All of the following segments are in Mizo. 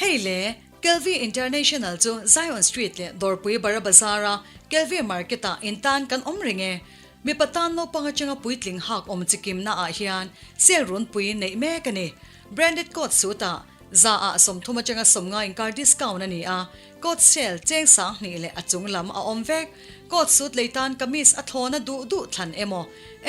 Hei le, Kelvie International chu Zion Street leh Dawrpui Bara Bazar-a Kelvie Market-ah intan kan awm reng e. Mipa tan naupang atanga puitling hak awm chikimna ah hian sale runpui neih mek a ni. Branded coat suit ah za ah 30 atanga 50 inkar discount a ni a, coat sale cheng 2000 leh a chung lam a awm vek. Coat suit lei tan kamis a thlawna duh duh thlan emaw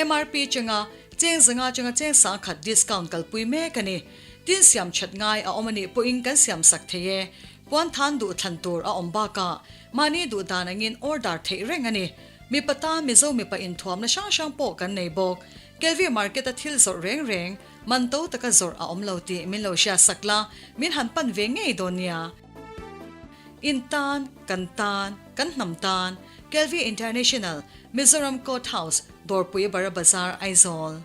MRP chenga cheng 500 atanga cheng 1000 discount kalpui mek a ni. Tin siam that ngai a awm a nih pawhin kan siam sak thei e. Puan than duh thlan tur a awm bakah mahni duh dan angin order theih reng a ni. Mipa tan Mizo mipa inthuamna hrang hrang pawh kan nei bawk. Kelvie Market a thil zawrh reng reng, man to taka zawrh a awm lo tih min lo hriat sak la, min han pan ve ngei dawn nia. In tan, kan tan, kan hnam tan, Kelvie International, Mizoram Court House, Dawrpui Bara Bazar, Aizawl.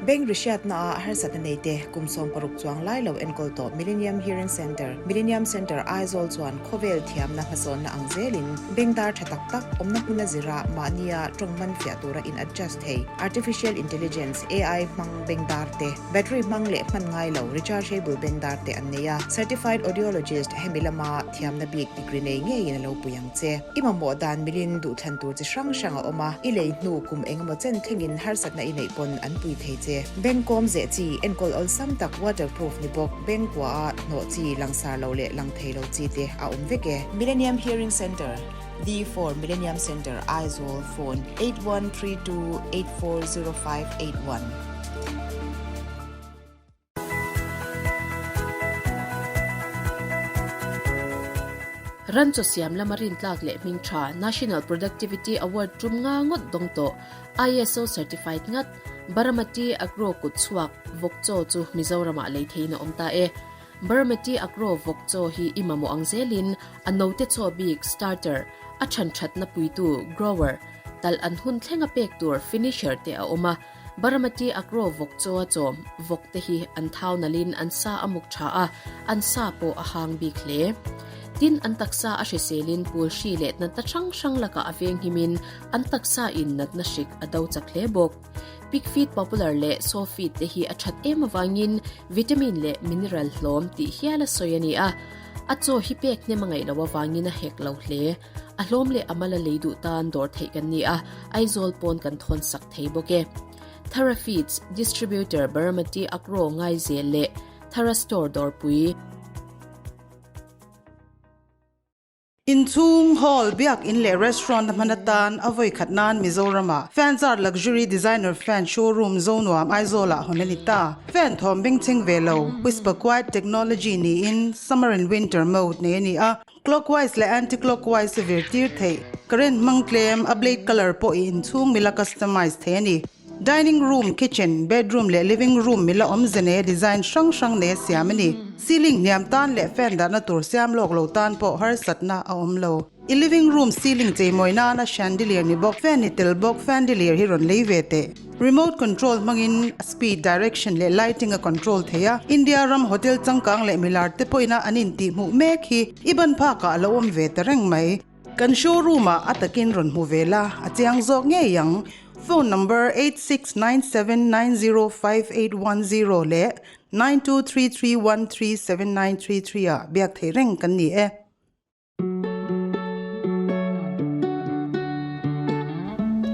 Bank rihriatna ah harsatna nei te kum 60 chuang lai lo enkawl tawh Millennium Hearing Centre, Millennium Centre Aizawl chuan khawvel thiamna hmasawnna ang zelin bank dar tha tak tak awmna hmuna zira mahnia tawng man fiah tura in adjust thei Artificial Intelligence, AI, hmang bank dar te, battery hmang leh hman ngai lo rechargeable bank dar te an nei a. Certified Audiologist hemi lama thiamna bik degree nei ngeiin a lo pui ang che. I mamawh dan milin duhthlan tur chi hrang hrang a awm a, i lei hnu kum engemaw chen thlengin harsatna i neih pawn an pui thei che. Bank kawm zeh chi, enkawl awlsam tak waterproof ni bawk, bank kua a hnawh chi, langsar lo leh lang thei lo chi te a awm vek e. Millennium Hearing Centre, D4 Millennium Centre, Aizawl, Phone, 8132840581. Ran chaw siam lama rintlak leh hming tha National Productivity Award tum nga ngawt dawng tawh ISO certified ngat Baramati Agro kut chhuak vawk chaw chu Mizoramah lei theiin a awm ta e. Baramati Agro vawk chaw hi i mamawh ang zelin a note chaw bik starter, a than thatna puitu grower, talh an hun thlenga pek tur finisher te a awm a. Baramati Agro vawk chaw a chawm vawk te hi an thau nalhin an sa a muk tha a, an sa pawh a hang bik hle. Tin, an taksa a hriselin pul hri leh natna hrang hrang lakah a venghimin an taksa in natna hrik a do chak hle bawk. Pig feed popular leh sow feed te hi a that em avangin vitamin leh mineral hlawm tih hial a sawi a ni a. A chaw hi pek hnem a ngaih loh avangin a hek lo hle. A hlawm leh a mal a lei duh tan dawr theih kan ni a, Aizawl pawn kan thawn sak thei bawk e. Thara Feeds Distributor Baramati Agro Ngaizel leh Thara Store dawrpui. Inchhung, hall, biak in leh restaurant a hman atan a vawi khat nan Mizoram-ah Fanzart Luxury Designer Fan Showroom Zonuam Aizawl-ah hawn a ni ta. Fan thawm bengchheng ve lo, Whisper Quiet Technology niin Summer and Winter Mode nei a ni a, Clockwise leh anti-clockwise a vir tir theih. Current hmang tlem, a blade colour pawh i inchhung mila customize thei a ni. Dining room, kitchen, bedroom leh living room mila awmze nei a design hrang hrang nei a siam a ni. Ceiling hniam tan leh fan dahna tur siam lawk lo tan pawh harsatna a awm lo. I living room ceiling cheimawi nana chandelier ni bawk, fan ni tel bawk, fandelier hi rawn lei ve teh. Remote control hmangin speed, direction leh lighting a control thei a. India ram hotel changkang leh milar te pawhin an intihhmuh mek hi i ban phakah a lo awm ve ta reng mai. Kan showroom ah a takin rawn hmu ve la, a chiang zawk ngei ang. Phone number 8697905810 leh 9233137933 ah biak theih reng kan ni e.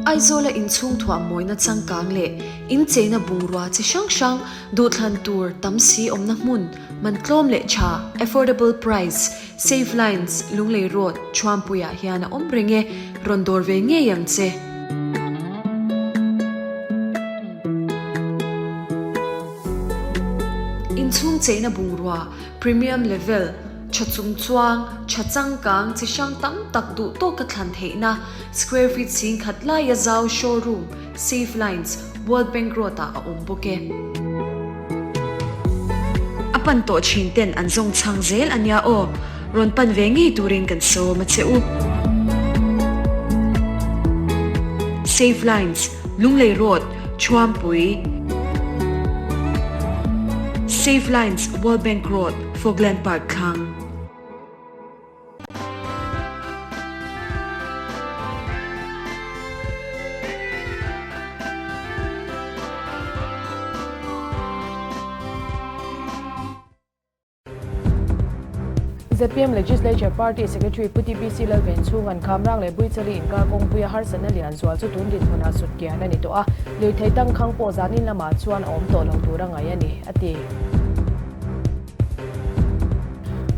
Aizawla inchhung thuah mawina changkang leh incheina bungrua chi hrang hrang duhthlan tur tam si awmna hmun man tlawm leh tha, affordable price, Save Lines, Lunglei Road, Thuampuiah hian a awm reng e, rawn dawr ve ngei ang che. Inchhung cheina bungrua, premium level, Tha chung chuang, tha changkang chi hrang tam tak duh tawka thlan theihna, square feet 10,000 laia zau showroom, Safe Lines, World Bank Road ah a awm bawk e. A pan tawh thin ten an zawng chhang zel a nia aw, rawn pan ve ngei turin kan sawm a che u. Safe Lines, Lunglei Road, Thuampui. Safe Lines, World Bank Road. Fogland Park thlang. Zpm Legislature Party Secretary Pu TBC Lalvenchhunga'n Khamrang leh Buichali inkar kawngpuia harsatna lian zual chu tun dinhmunah sutkian a ni tawh a, lirthei tangkhang pawh zanin lamah chuan a awm tawh lo tur a ngaih a ni, a ti.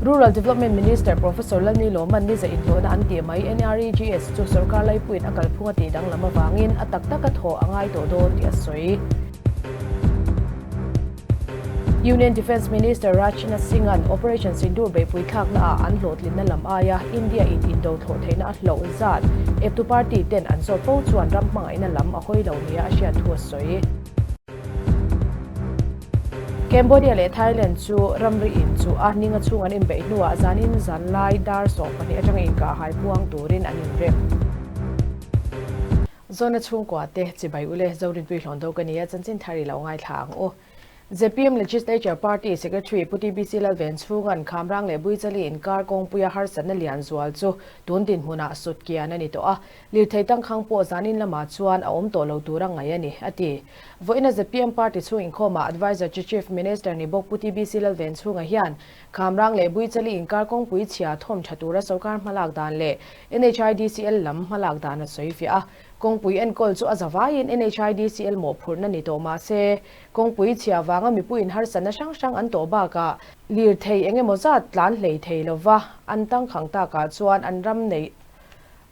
Rural Development Minister Professor Lalni Lawman niza inhlawhna an tih mai NREGS chu sorkar laipuiin a kalphung a tih danglam avangin a tak taka thawh a ngai tawh dawn tih a sawi. Union Defence Minister Rajnath Singh-a'n Operation Sindoor beihpui thlaknaah an hlawhtlinna lam aia India-in indo thlawh theihna a hloh zat eptu party ten an zawt fo chuan ram hmangaihna lam a hawi lo nia a hriat thu a sawi. Cambodia leh Thailand chu ramri inchuh a ninga chhung an inbeih hnuah zanin zanlai dar 12 atanga inkahhai puang turin an inrem. Zawna chhungkua te chibai ule Zorinpui hlawn do ka nia chanchin thar i lo ngaithla ang u. Zpm Legislature Party Secretary Pu TBC Lalvenchhunga'n Khamrang leh Buichali inkar kawngpuia harsatna lian zual chu tun dinhmunah sutkian a ni tawh a, lirthei tangkhang pawh zanin lamah chuan a awm tawh lo tur a ngaih a ni, a ti. Vawiina zpm Party chhung inkhawmah Adviser chu Chief Minister ni bawk Pu TBC Lalvenchhunga hian Khamrang leh Buichali inkar kawngpui chhia thawm tha tura sorkar hmalak dan leh NHIDCL lam hmalak dan a sawi fiah a, kawngpui enkawl chu a za vaiin NHIDCL mawhphurhna ni tawh mah se, kawngpui chhia vanga mipuiin harsatna hrang hrang an tawh bakah lirthei eng emaw zat tlan hlei thei lova an tangkhang takah chuan an ram neih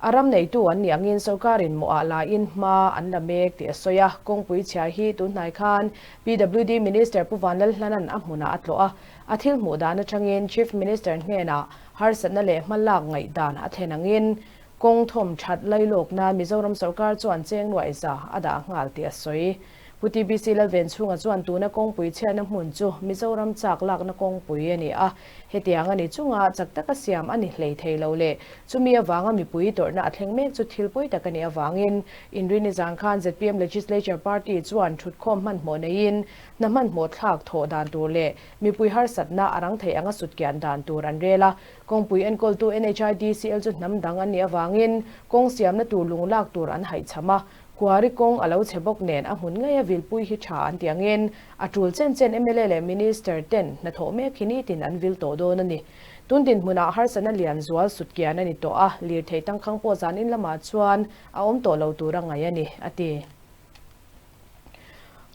a ram neitu an nih angin sorkarin mawhah laiin hma an la mek tih a sawi a, kawngpui chhia hi tunhnai khan PWD Minister Pu Vanlalhlanan a hmunah a tlawh a, a thil hmuh dan atangin Chief Minister hnenah Harsatna leh hmalak ngaihdan a thlen angin kawng thawm that lailawk nan Mizoram sorkar chuan cheng nuaihza a dah nghal tih a sawi. Pu TBC Lalvenchhunga chuan tuna kawngpui chhiatna hmun chu Mizoram chak lakna kawngpui a ni a, hetiang a ni chunga chak taka siam a ni hlei thei lo leh chumi avanga mipui tawrhna a thleng mek chu thil pawi tak a nih avangin Inrini zan khan zpm Legislature Party chuan thutkhawm hmanhmawh neiin hna hmanhmawh thlak thawh dan tur leh Mipui harsatna a rang thei anga sutkian dan tur an rel a, kawngpui enkawltu NHIDCL chu hnam dang an nih avangin kawng siamna tur lung lak tur an haihchham a, kuari kawng a lo chhe bawk nen a hmun ngeia vilpui hi tha an ti angin a tul chen chen mla leh Minister ten hnathawh mek hi nitin an vil tawh dawn a ni. Tun dinhmunah harsatna lian zual sutkian a ni tawh a, lirthei tangkhang pawh zanin lamah chuan a awm tawh lo tur a ngaih a ni, a ti.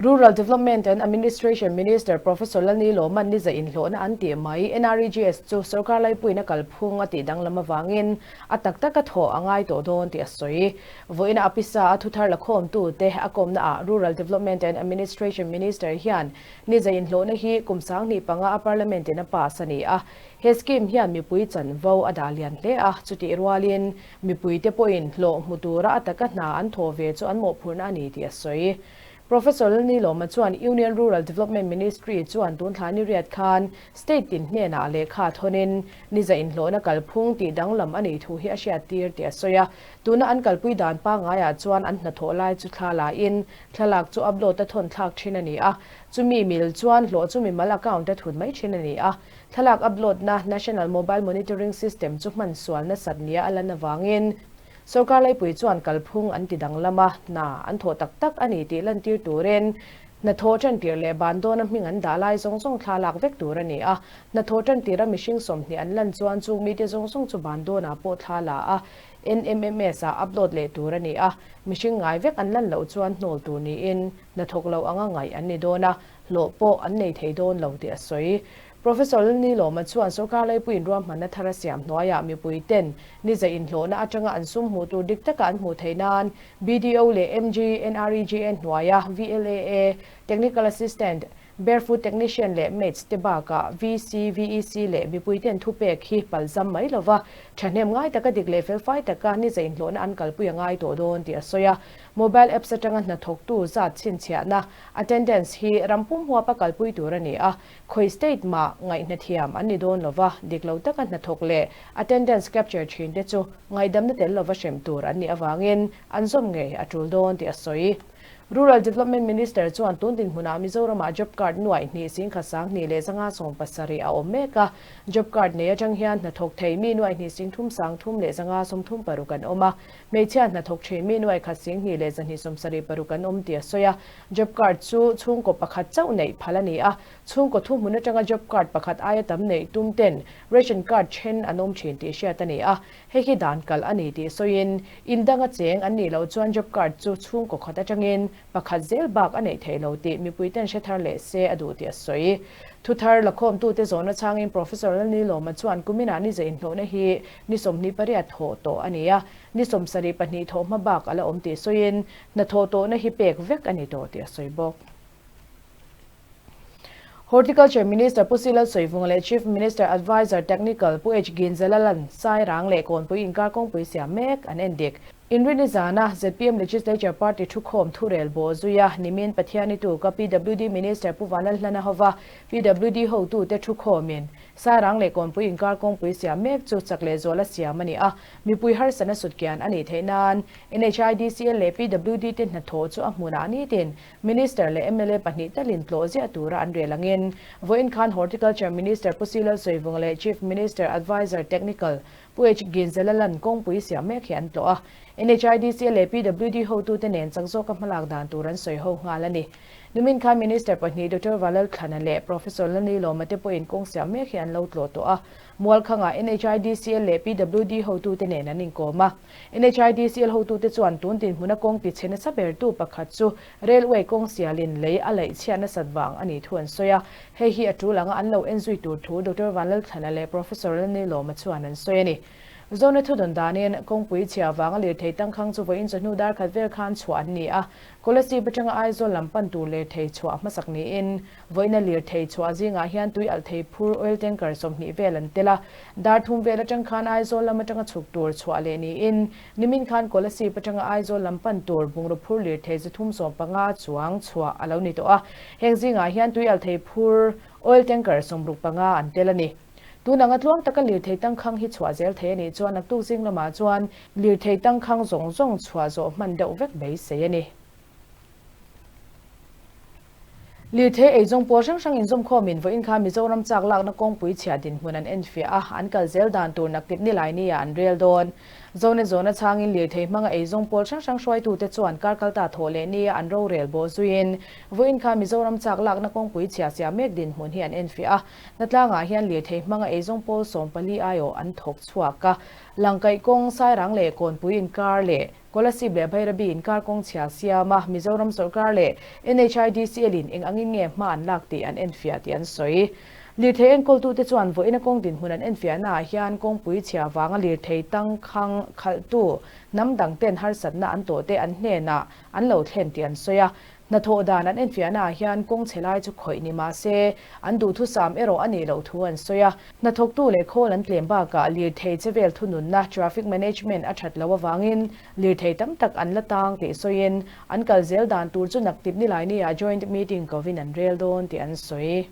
Rural Development and Administration Minister Professor Lalni Lawman niza inhlawhna an tih mai NREGS chu sorkar laipuiin a kalphung a tih danglam avangin a tak taka thawh a ngai tawh dawn tih a sawi. Vawiina a pisa a thuthar lakhawmtute a kawmnaah Rural Development and Administration Minister hian niza inhlawhna hi kum 25 a Parliament in a pass a ni a. He scheme hian mipui chanvo a dah lian hle a, chutih rualin Mipuite pawhin hlawh hmu tura a taka hna an thawh ve chu an mawhphurhna a ni tih a sawi. Professor Lalnilawma chuan Union Rural Development Ministry chuan tun thla ni riat khan state tin hnenah lehkha thawnin niza inhlawhna kalphung tih danglam a nih thu hi a hriattir tih a sawi a. Tuna an kalpui dan pangaiah chuan an hnathawh lai chu thla lain thlalak chu upload a thawn thlak thin a ni a, chumi mil chuan hlawh chu mimal account a thun mai thin a ni a. Thlalak upload-na National Mobile Monitoring System chu hman sual nasat nia a lan avangin sorkar laipui chuan kalphung an ti danglam a, hna an thawh tak tak a ni tih lantir turin hnathawh tantir leh ban dawna hming an dah lai zawng zawng thla lak vek tur a ni a. Hnathawh tantira mihring 20 an lan chuan chung mite zawng zawng chu ban dawnah pawh thla la a, NMMS-ah upload leh tur a ni a, mihring ngai vek an lan loh chuan hnawl tur niin hnathawk lo anga ngaih an ni dawn a. hlawh pawh an nei thei dawn lo tih a sawi. Professor Lalnilawma chuan sorkar laipuiin ruahmanna thar a siam hnuaiah mipui ten niza inhlawhna atanga an sum hmuh tur dik taka an hmuh theih nan BDO leh MGNREGA hnuaia VLAA, Technical Assistant, Barefoot Technician leh Mates te bakah VC, VEC leh mipui ten thupek hi palzam mai lova thahnem ngai taka dik leh felfai taka niza inhlawhna an kalpui a ngai tawh dawn tih a sawi a. Mobile apps atanga hnathawktu zat chhinchhiahna, attendance, hi ram pum huapa kalpui tur a ni a, khawi state mah ngaihna thiam an ni dawn lova, dik lo taka hnathawk leh attendance capture thin te chu ngaihdamna tel lova hrem tur an nih avangin an zawm ngei a tul dawn tih a sawi. Rural Development Minister chuan tun dinhmunah Mizoramah Job Card nuaih hnih singkhat 2000 570 a awm mek a. Job Card nei atang hian hnathawk thei mi nuaih hnih singthum 30 leh 536 an awm a. Hmeichhia hnathawk thin mi nuaih khat 20 leh 276 an awm tih a sawi a. Job Card chu chhungkaw pakhat chauh neih phal a ni a. Chhungkaw thuhmun atanga Job Card pakhat aia tam neih tum ten Ration Card then an awm thin tih hriat a ni a. Hei hi dan kalh a ni tih sawiin, in danga cheng an nih loh chuan job card chu chhungkaw khat atangin pakhat zel bak a neih theih lo tih mipuiten hre thar leh se a duh tih a sawi. Thuthar lakhawmtute zawhna chhangin Professor Lalnilawma chuan kuminah ni zainhlawhna hi ni 28 thawh tawh a ni a, ni 72 thawh hma bak a la awm tih sawiin, hnathawh tawhna hi pek vek a ni tawh tih a sawi bawk. Horticulture Minister Pu Silal Sawivunga leh Chief Minister Adviser Technical Pu H Ginzalalan Sairang leh Kawnpui inkar kawngpui siam mek an en dik. Inrini zana zpm Legislature Party thukhawm thurel bawh zuia nimin Pathiani tuka PWD Minister Pu Vanlalhlana hova PWD hotute thukhawmin Sairang leh Kawnpui inkar kawngpui siam mek chu chak leh zuala siam a ni a, mipui harsatna sutkian a nih theih nan NHIDCL leh PWD te hnathawh chu a hmunah nitin Minister leh mla pahnih talin tlawh ziah tura an rel angin, vawiin khan Horticulture Minister Pu Silal Sawivunga leh Chief Minister Adviser Technical Pu H Ginzalalan kawngpui siam mek hi an tlawh a. NHIDC leh PWD hotute nen chak zawka hmalak dan tur an sawi ho nghal a ni. Nimin khan Minister pahnih Doctor Valal Thlana leh Professor Lalnilawma te pawhin kawng siam mek hi an lo tlawh tawh a. Mualkhangah NHIDCL leh PWD hotute nen an inkawm a. NHIDCL hotute chuan tun dinhmuna kawng tichhe nasa bertu pakhat chu railway kawng sialin lei a laih chhiat nasat vang a nih thu an sawi a. Hei hi a tul anga an lo en zui tur thu Doctor Vanlalthlana leh Professor Lalnilawma chuan an sawi a ni. Zone thudawn danin kawngpui chhia vanga lirthei tangkhang chu vawiin chawhnu dar khat vel khan chhuah an ni a. Kolasib atanga Aizawl lam pan tur lirthei chhuah hmasak niin Vawiina lirthei chhuah zingah hian tui alh thei phur oil tanker 20 vel an tel a, dar thum vel atang khan Aizawl lam atanga chhuk tur chhuah leh niin nimin khan Kolasib atanga Aizawl lam pan tur bungraw phur lirthei 315 chuang chhuah a lo ni tawh a, heng zingah hian tui alh thei phur oil tanker 65 an tel a ni. Tun anga tluang taka lirthei tangkhang hi chhuah zel thei a nih chuan naktuk zing lamah chuan lirthei tangkhang zawng zawng chhuah zawh hman deuh vek beisei a ni. Lirthei eizawng pawl hrang hrang inzawmkhawmin vawiin khan Mizoram chak lakna kawngpui chhia dinhmun an enfiah a, an kal zel dan tur naktip nilai nia an rel dawn. Zone zawna chhangin lirthei hmanga eizawng pawl hrang hrang hruaitute chuan kar kalta thawh leh nia an rorel bawh zuiin vawiin khan Mizoram chak lakna kawngpui chhia siam mek dinhmun hi an enfiah a, hnatlangah hian lirthei hmanga eizawng pawl 14 aiawh an thawk chhuak a, Langkaih kawng, Sairang leh Kawnpui inkar leh Kolasib leh Bairabi inkar kawng chhia siam a, Mizoram sawrkar leh NHIDCL in eng angin nge hma an lak tih an enfiah tih an sawi. Lirthei enkawltute chuan vawiina kawng dinhmun an enfiahnaah hian kawngpui chhia vanga lirthei tangkhang khalhtu hnam dangten harsatna an tawhte an hnenah an lo thlen tih an sawi a. Hnathawh dan an enfiahnaah hian kawng chhe lai chu khawih ni mah se, an duhthusam erawh a nih loh thu an sawi a. Hnathawktu leh khawl an tlem bakah lirthei chevel thununna, traffic management, a that loh avangin lirthei tam tak an la tang tih sawiin, an kal zel dan tur chu naktip Nilaini-ah joint meeting kovin an rel dawn tih an sawi.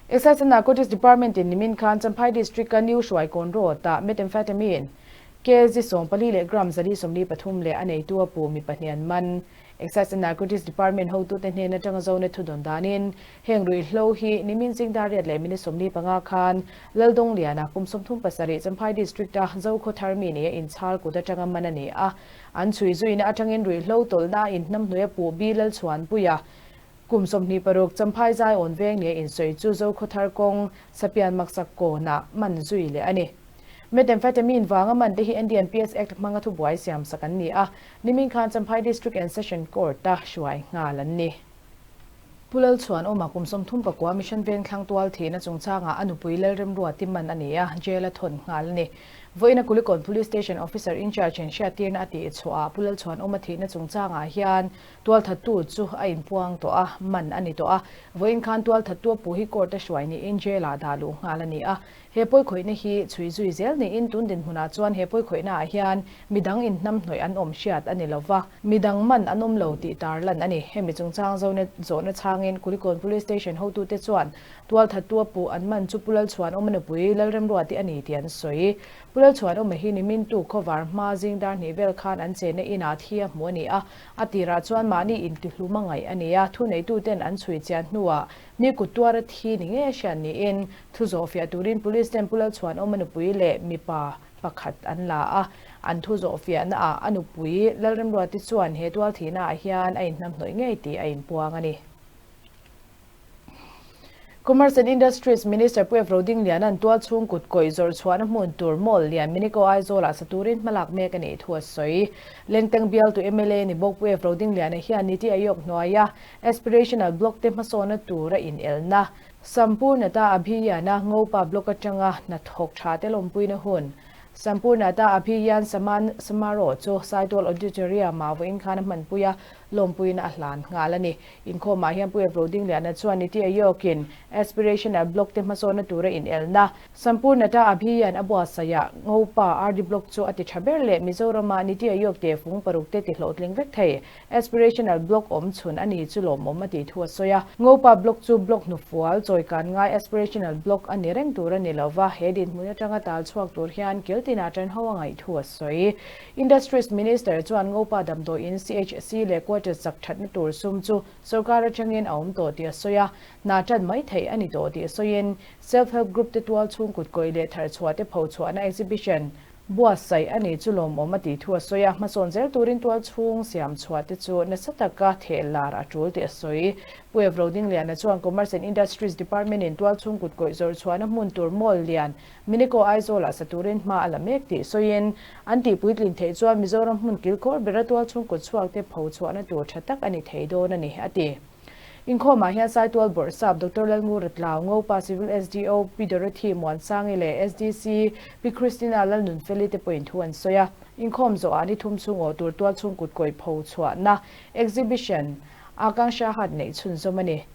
Excise and Narcotics Department-in nimin khan Champhai District-a New Hruaikawn Road-ah methamphetamine kg 14 leh gram 143 leh a neitu a pu mi pahnih an man. Excise and Narcotics Department hotute hnen atanga zone thudawn danin heng ruihhlo hi nimin zingdar riat leh minute 45 khan Laldawng Liana kum 37 Champhai District-a Zokhaw thar mi nia inchhal kut atanga man a ni a. An chhui zuina atangin ruihhlo tawlhna inhnamhnuai a puh bi Lalchhuanpuia Kum 26 Champhai zai awn veng nia insawi chu Zokhaw thar kawng Sapian maksak kawnah man zui leh a ni. Methamphetamine vanga man te hi NDNPS Act hmanga thubuai siamsak an ni a, nimin khan Champhai District and Session Court-a hruai nghal an ni. Pu Lalchhuanawma kum 39 Mission Vengthlang tual thihna chungchangah a nupui Lalremruati man a ni a, jail a thawn nghal a ni. Vawiina Kulikawn Police Station Officer in Charge in hriattirna a tih chhuahah Pu Lalchhuanawma thihna chungchangah hian Tualthattu chu a inpuang tawh a, man a ni tawh a. Vawiin khan tualthattu a pu hi court a hruai niin jail ah dah luh nghal a ni a. He pawikhawihna hi chhui zui zel niin tun dinhmunah chuan he pawikhawihna ah hian midang inhnamhnawih an awm hriat a ni lo va, midang man an awm lo tih tarlan a ni. Hemi chungchang zone zawhna chhangin. tarlangin Kulikawn Police Station hotute chuan tualthattu a puh an man chu Pu Lalchhuanawma nupui Lalremruati a ni tih an sawi. Pu Lalchhuanawma hi nimin tu khawvar hma zing dar hnih vel khan an chenna inah thi a hmu a ni a, a tirah chuan mahni intihlum a ngaih a ni a, thuneituten an chhui chian hnuah mi kut tuara thi ni ngei a hriat niin thu zawhfiah turin Police ten Pu Lalchhuanawma nupui leh mipa pakhat an la a, an thu zawhfiahna ah a nupui Lalremruati chuan he tualthihna ah hian a inhnamhnawih ngei tih a inpuang a ni. Commerce and Industries Minister Pu F. Rodingliana'n tualchhung kut kawih zawrh chhuahna hmun tur Mall lian Minico Aizawl ah sa turin hmalak mek a nih thu a sawi. Lengteng bialtu mla ni bawk Pu F. Rodingliana hian Niti Aayog hnuaia Aspirational Block te hmasawnna tura inelna Sampurnata Abhiyana Ngopa Block atanga hnathawk tha te lawmpuina hun Sampurnata Abhiyan Saman Samaroh chu Saitual Auditorium ah vawiin khan a hmanpui a, lawmpuina a hlan nghal a ni. Inkhawmah hian Pu Evro Dingliana chuan Niti Aayog-in Aspirational Block te hmasawnna tura inelna Sampurnata Abhiyan a buatsaih Ngopa RD Block chu a ti tha ber leh Mizorama Niti Aayog tehfung paruk te ti hlawhtling vek thei. Aspirational Block awm chhun a ni chu lawmawm a tih thu a sawi a. Ngopa Block chu Block hnufual, chawikan ngai Aspirational Block a ni reng tur a ni lo va, he dinhmun atanga tal chhuak tur hian kil tinah tan ho a ngaih thu a sawi. Industries Minister chuan Ngopa damdawiin CHC leh quarters chak thatna tur sum chu sorkar atangin a awm tawh tih a sawi a, hna tan mai theih a ni tawh tih sawiin Self Help Group te tual chhung kut kawih leh tharchhuah te phochhuahna exhibition Buatsaih a ni chu lawmawm a tih thu a sawi a, hmasawn zel turin tual chhung siam chhuah te chu nasa taka theh lar a tul tih a sawi. Pu Evro Dingliana chuan Commerce and Industries Department in tual chhung kut kawih zawrh chhuahna hmun tur mall lian Minico Aizawl ah sa turin hma a la mek tih sawiin, an tih puitlin theih chuan Mizoram hmun kilkhawr bera tual chhung kut chhuak te pho chhuahna tur tha tak a ni thei dawn a ni, a ti. Inkhawmah hian Saitual Bawrhsap Doctor Lalngur Tlau, Ngopa Civil SDO Pi Dorothy Muansangi leh SDC Pi Christina Lalnunfeli te pawhin thu an sawi a. Inkhawm zawhah ni thum chhung awh tur tual chhung kut kawih pho chhuahna exhibition Akanksha Hat neih chhunzawm a ni.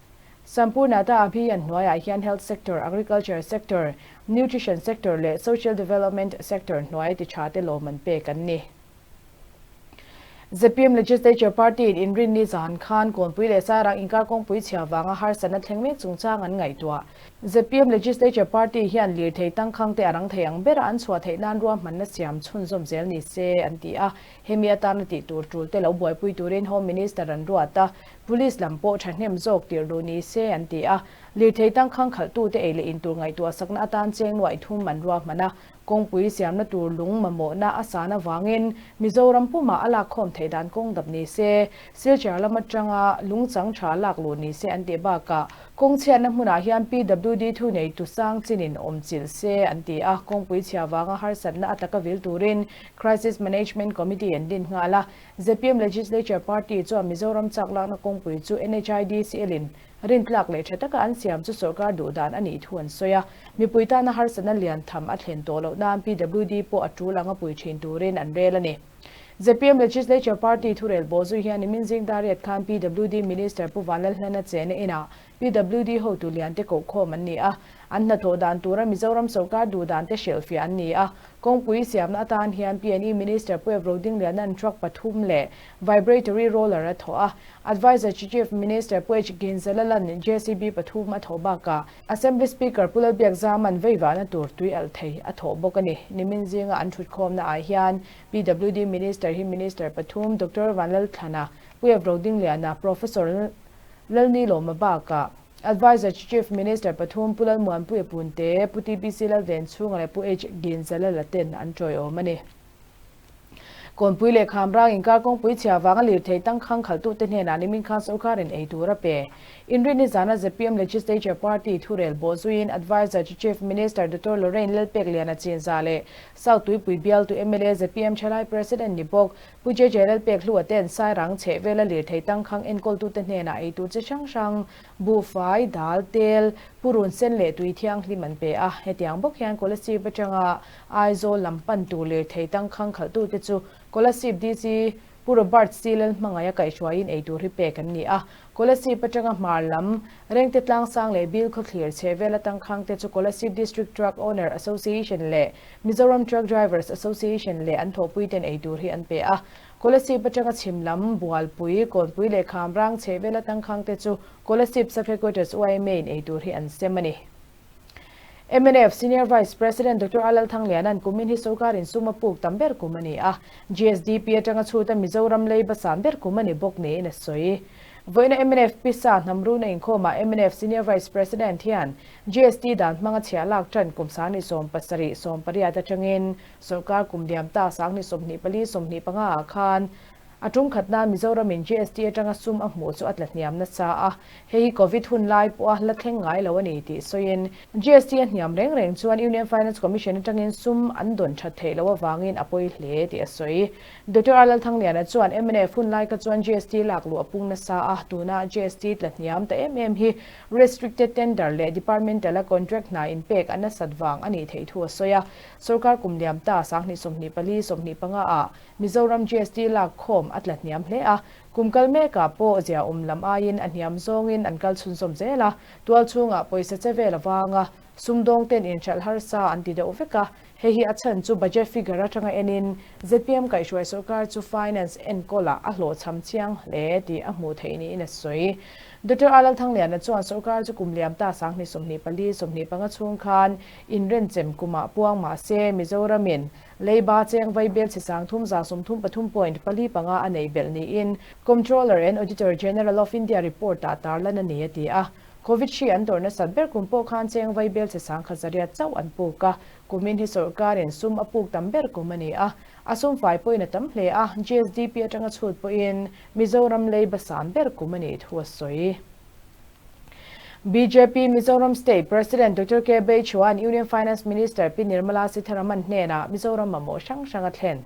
Sampurnata Abhiyan hnuaiah hian Health Sector, Agriculture Sector, Nutrition Sector leh Social Development Sector hnuai ti tha te lawm an pek an ni. Zpm Legislature Party in inrinni zan khan Kawnpui leh Sairang inkar kawngpui chhia vanga harsatna thleng mek chungchang an ngaihtuah. Zpm Legislature Party hian lirthei tangkhang te a rang thei ang bera an chhuah theih nan ruahmanna siam chhunzawm zel ni se an ti a. Hemi atana tih tur tul te lo buaipui turin Home Minister an ruat a, Police lam pawh thahnem zawk tirh luh ni se an ti a. Lirthei tangkhang khalhtute ei leh in tur ngaihtuah sakna atan cheng nuaih thum an ruahman a. Kawngpui siamna tur lung mamawhna a san avangin Mizoram pumah a lakkhawm theih dan kawng dap ni se, Silchar lam atanga lungchang tha lak luh ni se an tih bakah kawng chhiatna hmunah hian PWD thu neitu sang chinin awm chilh se an ti a, kawngpui chhia vanga harsatna a taka vil turin Crisis Management Committee an din nghal a, zpm Legislature Party chuan Mizoram chak lakna kawngpui chu NHIDCL-in Rintlak leh tha taka an siam chu sorkar duh dan a nih thu an sawi a, mipui tana harsatna lian tham a thlen tawh loh nan PWD pawh a tul anga pui thin turin an rel a ni. Zpm Legislature Party thurel bawh zui hian nimin zing dariat khan PWD Minister Pu Vanlalhlana chena inah PWD hotu lian te kohkhawm an ni a, an hnathawh dan tura Mizoram sorkar duh dan te hrilhfiah an ni a, Kawngpui siamna atan hian PNE Minister Pu Evro Dingliana'n truck pathum leh vibratory roller a thawh a, Adviser to Chief Minister Pu H. Ginzalala'n JCB pathum a thawh bakah Assembly Speaker Pu Lalbiakzama'n veivahna tur tui alh thei a thawh bawk a ni. Nimin zinga an thutkhawmna ah hian PWD Minister hi Minister pathum Doctor Vanlalthlana, Pu Evro Dingliana, Professor Lalnilawma bakah Adviser to Chief Minister pathum Pu Lalmuanpuia Punte, Pu TBC Lalvenchhunga leh Pu H. Ginzalala ten an tawiawm a ni. Kawnpui leh Khamrang inkar kawngpui chhia vanga lirthei tangkhang khalhtute hnenah nimin khan sorkarin ei tur a pe. Inrinni zana zpm Legislature Party thurel bawh zuiin Adviser to Chief Minister Doctor Lorrain Lalpekliana Chinza leh South Tuipui bialtu mla zpm Thalai President ni bawk Pu JJ Lalpekhlua ten Sairang chhehvela lirthei tangkhang enkawltute hnenah ei tur chi hrang hrang buhfai, dal, tel, purun sen leh tui thianghlim an pe a. Hetiang bawk hian Kolasib atanga Aizawl lam pan tur lirthei tangkhang khalhtute chu Kolasib DC Pu Robert C. Lalhmangaih a kaihhruaiin ei tur hi pek an ni a. Kolasib atanga hmar lam Rengte Tlangsang leh Bil khawthlir chhehvela tangkhang te chu Kolasib District Truck Owner Association leh Mizoram Truck Drivers Association leh an thawhpuiten ei tur hi an pe a. Kolasib atanga chhim lam Bualpui, Kawnpui leh Khamrang chhehvela tangkhang te chu Kolasib Sub-Headquarters YMA in eitur hi an sem a ni. Mnf Senior Vice President Doctor A Lalthangliana'n kumin hi sorkarin sum a puk tam ber kum a ni a, GSDP atanga chhuta Mizoram leiba san ber kum a ni bawk niin a sawi. Vawiina mnf pisa hnam runa inkhawmah mnf Senior Vice President hian GST dan hmanga chhiah lak tan kum 27 18 atangin sorkar kum diam ta 24 25 ah khan A tum khatna Mizoramin GST atanga sum a hmuh chu a tla hniam nasa a, hei hi Covid hun lai pawha la thleng ngai lo a ni tih sawiin, GST a hniam reng reng chuan Union Finance Commission atangin sum an dawn that theih loh avangin a pawi hle tih a sawi. Doctor R Lalthangliana chuan mnf hun lai kha chuan GST lak luh a pung nasa a, tuna GST tla hniam ta em em hi restricted tender leh departmental-a contract hna inpek a nasat vang a nih theih thu a sawi a, sorkar kum liam ta 2024 25 ah Mizoram GST lak khawm a tla hniam hle a, kum kal mekah pawh zia awm lam aiin a hniam zawngin an kal chhunzawm zel a, tual chhungah pawisa che vel avanga sumdawng ten inhralh harsa an ti deuh vek a, hei hi a chhan chu budget figure atanga enin zpm kaihhruai sorkar chu finance enkawlah a hlawhchham chiang hle tih a hmuh theih niin a sawi. Doctor A Lalthangliana chuan sorkar chu kum liam ta 2024 25 chhung khan inrenchem kumah puang mah se Mizoramin Leiba cheng vaibel chhe sang thum za 33 point 4 5 a neih belh niin Comptroller and Auditor General of India report ah tarlan a ni a ti a. Covid hri an tawrh nasat ber kum pawh khan cheng vaibel chhe sang khat zariat chauh an puk a, kumin hi sawrkarin sum a puk tam ber kum a ni a, a sum fai pawhin a tam hle a, GSDP atanga chhut pawhin Mizoram leiba san ber kum a nih thu a sawi. Bjp Mizoram State President Doctor K Beichuan Union Finance Minister Pi Nirmala Sitharaman hnenah Mizoram mamawh hrang hrang a thlen.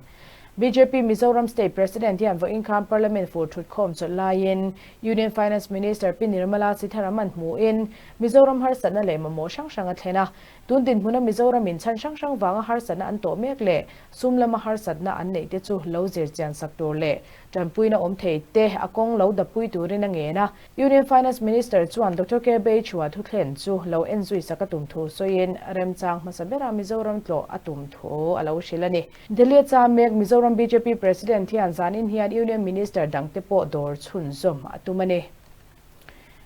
Bjp Mizoram State President hian vawiin khan Parliament fur thutkhawm chawlh laiin Union Finance Minister Pi Nirmala Sitharaman hmuhin Mizoram harsatna leh mamawh hrang hrang a thlen a. Tun dinhmuna Mizoram in chhan hrang hrang vanga harsatna an tawh mek leh sum lama harsatna an neih te chu lo zir chian sak tur leh tanpuina awm thei te a kawng lo dapui turin a ngen a. Union Finance Minister chuan Doctor K Beichua thuthlen chu lo en zui sak a tum thu sawiin remchang hmasa bera Mizoram tlawh a tum thu a lo hrilh a ni. Delhi cham mek Mizoram bjp President hian zanin hian Union Minister dangte pawh dawr chhunzawm a tum a ni.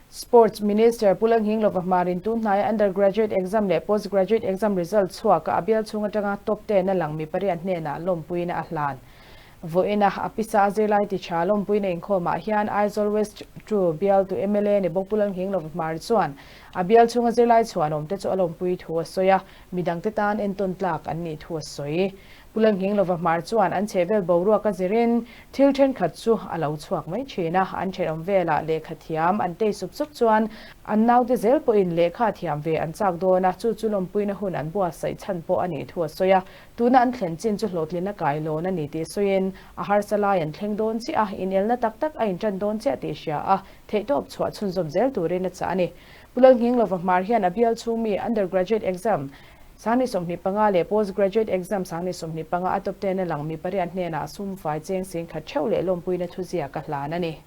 Sports Minister Pu Lalnghinglova hmarin tun hnaia Undergraduate Exam leh Postgraduate Exam result chhuaka a bial chhung atanga top ten a lang mi pariat hnenah lawmpuina a hlan. Vawiina a pisa a zirlai ti tha lawmpuina inkhawmah hian Aizawl West ii bialtu mla ni bawk Pu Lalnghinglova Hmar chuan a bial chhunga zirlai chhuanawmte chu a lawmpui thu a sawi a, midangte tan entawn tlak an nih thu a sawi. Pu Lalnghinglova Hmar chuan an chhehvel boruak a zirin thil thenkhat chu a lo chhuak mai thin a, an thenawm velah lehkha thiam an tei sup sup chuan an naute zel pawhin lehkha thiam ve an chak dawn a, chu chu lawmpuina hun an buatsaih chhan pawh a nih thu a sawi a. Tuna an thlen chin chu hlawhtlin a kai lawn a ni tih sawiin, a harsa lai an thleng dawn chiah a, inelna tak tak a inṭan dawn chiah tih hria a, theihtawp chhuah chhunzawm zel turin a chah a ni. Pu Lalnghinglova Hmar hian a bial chhung mi undergraduate exam 25 leh postgraduate exam 25 a top ten a lang mi pariat hnenah sum fai cheng singkhat theuh leh lawmpuina thuziak a hlan a ni.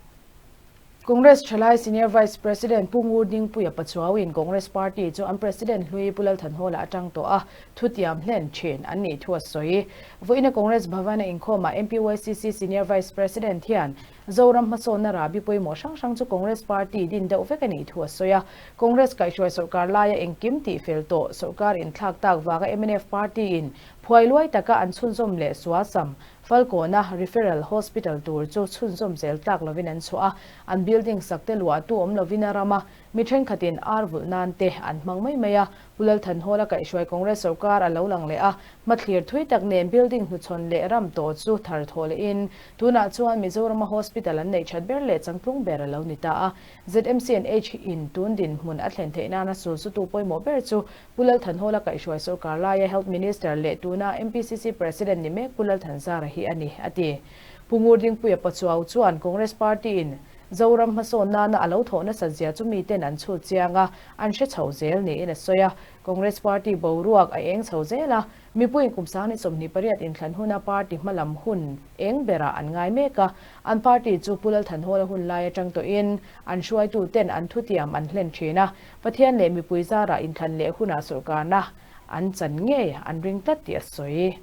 Congress Thalai Senior Vice President Pu Ngur Dingpuia Pachuauin Congress Party chu an President hlui Pu Lalthanhawla atang tawh a thutiam hlen thin an nih thu a sawi. Vawiina Congress Bhavana inkhawmah MPYCC Senior Vice President hian Zoram hmasawnna rahbi pawimawh hrang hrang chu Congress Party din deuh vek a nih thu a sawi a. Congress kaihhruai sawrkar laia engkim tih fel tawh sawrkar inthlak tak vanga mnf Party in phuai luai taka an chhunzawm leh sualsam Falkawna Referral Hospital tur chu chhunzawm zel tlak lovin an chhuah a, an building sak te luahtu awm lovin a ram a, mi thenkhatin ar vulh nan te an hmang mai mai a. Pu Lalthanhawla kaihhruai Congress sawrkar a lo lang leh a, hmathlir thui tak nen building hnuchhawn leh ram tawh chu thar thawh lehin tunah chuan Mizorama hospital an neih that ber leh changtlung ber a lo ni ta a. ZMCNH in tun dinhmun a thlen theih nana sulsutu pawimawh ber chu Pu Lalthanhawla kaihhruai sawrkar laia Health Minister leh tuna MPCC President ni mek Pu Lalthanzara hi a ni, a ti. Pu Ngurdingpuia Pachuau chuan Congress Party in Zoram hmasawn nana a lo thawh nasat zia chu miten an chhut chiang a, an hre chho zel niin a sawi a. Congress Party boruak a eng chho zel a, Mipuiin kum 28 inthlan huna party hmalam hun eng berah an ngai mek a, an party chu Pu Lalthanhawla hun lai atang tawhin an hruaituten an thutiam an hlen thin a, Pathian leh mipui zarah inthlan leh hunah sawrkarna an chan ngei an ring tlat tih a sawi.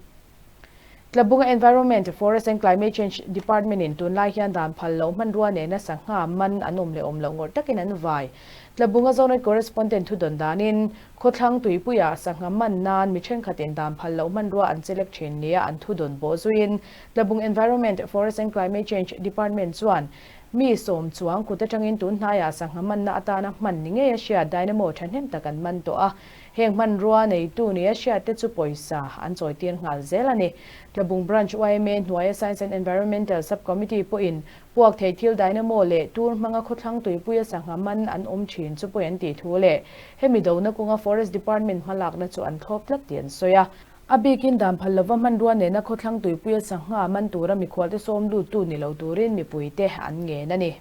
Tlabunga Environment, Forest and Climate Change Department in tunlai hian dan phal loh hmanrua nena sangha man an awm leh awm loh ngawrh takin an vai. Tlabunga Zonet Correspondent thudawn danin khawthlang tuipuiah sangha man nan mi thenkhatin dan phal loh hmanrua an chelek thin nia an thudawn bawh zuiin Tlabung Environment, Forest and Climate Change Department chuan mi sawm chuang kut atangin tun hnaiah sangha manna atana hman ni ngei a hriat dynamo thahnem tak an man tawh a. Heng hmanrua neitu nia hriat te chu pawisa an chawitir nghal zel a ni. Tlabung Branch yma hnuaia Science and Environmental Sub-Committee pawhin puak thei thil dynamo leh tur hmanga khawthlang tuipuia sangha man an awm thin chu pawi an tih thu leh hemi dona kawnga Forest Department hmalakna chu an thlawp tlat tih an sawi a. A bikin dan phal lova hmanrua nena khawthlang tuipuia sangha man tura mikhualte sawm luttu ni lo turin mipuite an ngen a ni.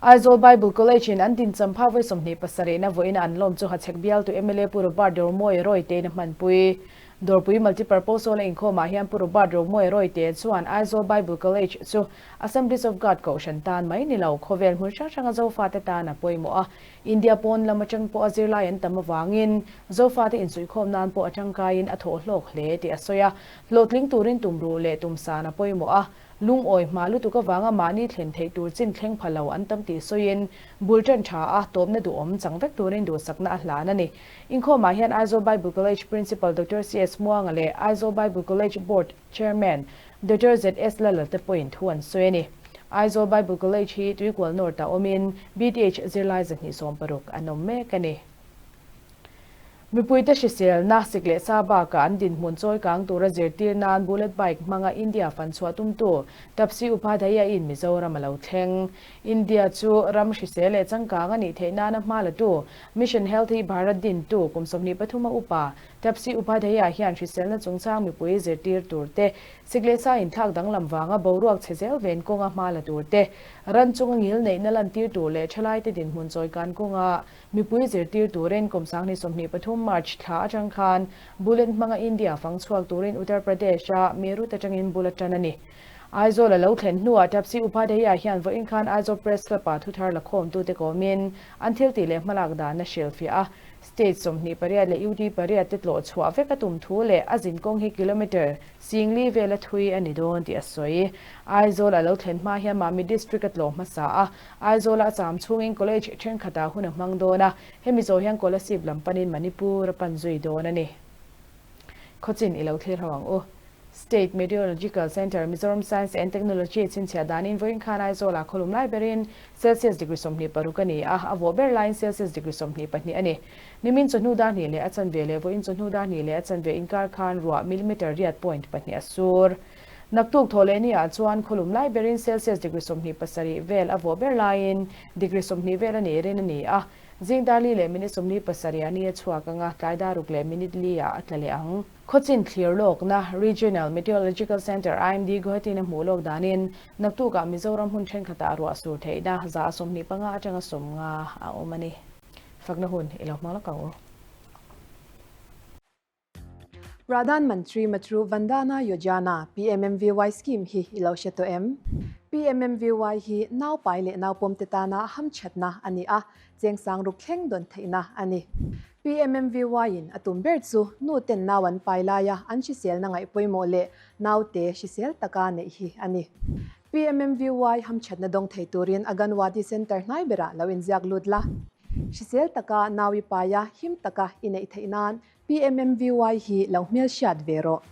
Aizawl Bible College in an dincham phak vawi 27 na vawiin an lawm chu Hachhek bialtu mla Pu Robert Dormawia Rawite in a hmanpui. Dawrpui Multipurpose Hall a inkhawmah hian Pu Robert Romawia Rawite chuan Aizawl Bible College chu Assemblies of God kohhran tan mai ni lo, khawvel hmun hrang hranga Zofate tan a pawimawh a. India pawn lam atang pawh a zirlai an tam avangin Zofate insuihkhawm nan pawh a tangkaiin a thawh hlawk hle tih a sawi a. Hlawhtling turin tumruh leh tumsan a pawimawh a. Lungawi hma lutuk avanga mahni thlen theih tur chin thleng pha lo an tam tih sawiin bul tan tha a, tawpna duhawm chang vek turin duhsakna a hlan a ni. Inkhawmah hian Aizawl Bible College Principal Doctor CS Muanga leh Aizawl Bible College Board Chairman Doctor ZS Lala te pawhin thu an sawi a ni. Aizawl Bible College hi Tuikual North-ah awmin BTH zirlai 260 an awm mek a ni. Mipuite hriselna, sik leh sa bakah an dinhmun chawi kang tura zirtir nan bullet bike hmanga India fan chhuah tumtu Tapsi Upadhyaya in Mizoram a lo thleng. India chu ram hrisel leh changkang a nih theih nana hma latu Mission Healthy Bharat dintu kum 23 a upa Tapsi Upadhyaya hian hriselna chungchang mipui zirtir tur te, sik leh sa inthlak danglam vanga boruak chhe zel ven kawnga hma la tur te, ran chunga ngil neihna lantir tur leh thalaite dinhmun chawi kan kawnga Mipui zirtir turin kum 2023 March thla atang khan bullet hmanga India fang chhuak turin Uttar Pradesh-a Meerut atangin bul a tan a ni. Aizawl a lo thlen hnuah Tapsi Upadhyaya hian vawiin khan Aizawl Press Club-ah thuthar la khawmtute kawmin an thiltih leh hmalak dan a hrilhfiah a. State 28 leh UT pariat te tlawh chhuah vek a tum thu leh a zinkawng hi kilometre Singli vela thui a ni dawn tih a sawi. Aizawl a lo thlen hma hian Mami District a tlawh hmasa a, Aizawla a cham chhungin College thenkhatah hun a hmang dawn a, hemi zawh hian Kolasib lam panin Manipur a pan zui dawn a ni. Khawchin i lo thlir ho ang u. State Meteorological Centre, Mizoram Science and Technology chhinchhiah danin vawiin khan Aizawlah khawlum lai berin Celsius degree 26 a ni a, a vawh ber laiin Celsius degree 22 a ni. Nimin chawhnu dar hnih leh a chanve leh vawiin chawhnu dar hnih leh a chanve inkar khan ruah millimeter riat point pahnih a sur. Naktuk thawh leh ni ah chuan khawlum lai berin Celsius degree 27 vel a vawh ber laiin degree 20 vel a nih rin a ni a. Zing dar li leh minute 47 ah ni a chhuak anga tlai dar ruk leh minute li ah a tla leh ang. Khawchin thlir lawkna Regional Meteorological Centre, IMD, Guwahati-in a hmuh lawk danin naktukah Mizoram hmun thenkhatah ruah sur theihna 25 atanga 50 a awm a ni. Fakna hun i lo hmang lawk ang u. Pradhan Mantri Matru Vandana Yojana, PMMVY, scheme hi i lo hre tawh em? PMMVY hi naupai leh naupawmte tana hamthatna a ni a, chengsang ruk thleng dawn theihna a ni. PMMVY in a tum ber chu nu ten nau an pai laia an hriselna ngaih pawimawh leh naute hrisel taka neih hi a ni. PMMVY hamthatna dawng thei turin Aganwadi Centre hnai berah lo inziak lut la. Hrisel taka nau i paia him taka i neih theih nan PMMVY hi lo hmel hriat ve rawh.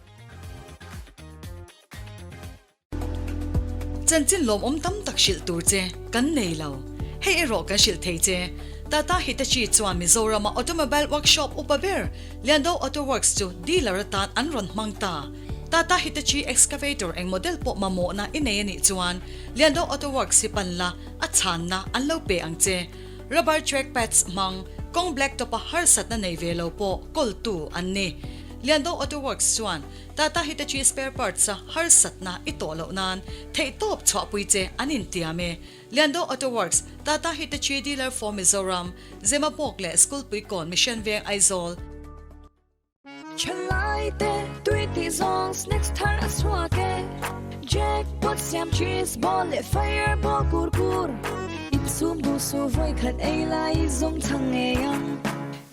Chanchin lawmawm tam tak hrilh tur che kan nei lo. Hei erawh kan hrilh thei che. Tata Hitachi chuan Mizorama automobile workshop upa ber Liando Auto Works chu dealer atan an rawn hmang ta. Tata Hitachi excavator eng model pawh mamawhna i nei a nih chuan Liando Auto Works hi pan la, a chhanna an lo pe ang che. Rubber track pads hmang, kawng black top a harsatna nei ve lo pawh kawltu an ni. Liando Auto Works chuan Tata Hitachi spare parts a harsatna i tawh loh nan theihtawp chhuahpui che an intiam e. Liando Auto Works, Tata Hitachi dealer for Mizoram, Zemabawk leh Schoolpuikawn Mission Veng Aizawl. Thalai te tui tih zawng snacks thar a chhuak e Jackpot siam cheese ball leh fireball kur kur Insum duh su vawi khat ei lai zawng chhang ngei ang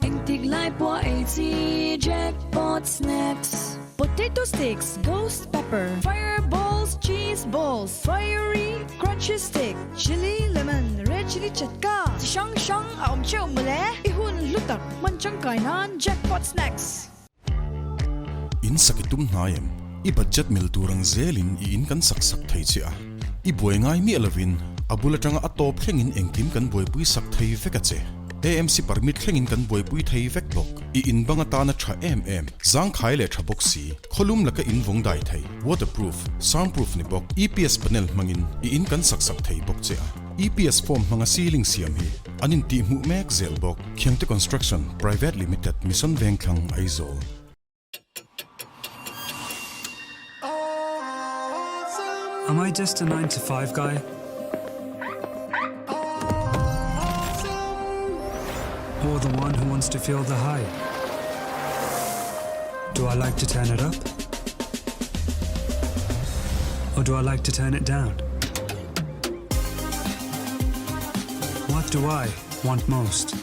Engtik lai pawh ei chi Jackpot snacks. Potato sticks, ghost pepper, fire balls, cheese balls, fiery crunchy stick, chilli lemon, red chilli chatka, chi hrang hrang a awm theuh mawle. I hun hlu tak hman tangkai nan Jackpot Snacks. In sak i tum hnai em? I budget mil tur ang zelin i in kan sak sak thei che a. I buai ngai miah lovin a bul atanga a tawp thlengin engkim kan buaipui sak thei vek a che. AMC permit thlengin kan buaipui thei vek bawk. I in bang atana tha em em, zangkhai leh tha bawk si, khawlum laka in vawng dai thei, waterproof, soundproof ni bawk, EPS panel hmangin i in kan sak sak thei bawk che a. EPS form hmanga ceiling siam hi an intihhmuh mek zel bawk. Khiangte Construction Private Limited, Mission Vengthlang, Aizawl. Am I just a 9 to 5 guy? Or the one who wants to feel the high? Do I like to turn it up? Or do I like to turn it down? What do I want most?